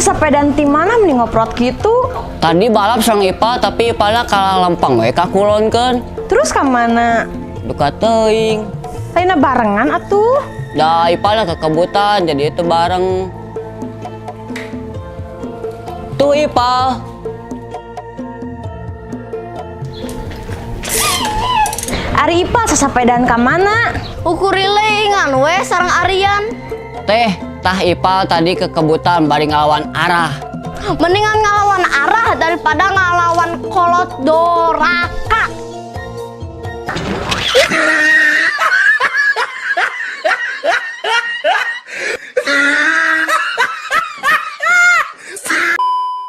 Sasapedaan ti mana meni ngoprot gitu? Tadi balap sareng Ipal, tapi Ipalna kalah lempeng we kakulonkeun. Terus ka mana? Duka teuing. Lainna barengan atuh. Da Ipalna kekebutan, jadi itu bareng. Tuh Ipal. Ari Ipal sasapedaan ka mana? Ukurilingan we sareng Arian. Teh, tah Ipal tadi kekebutan bari ngalawan arah. Mendingan ngalawan arah daripada ngalawan kolot doraka.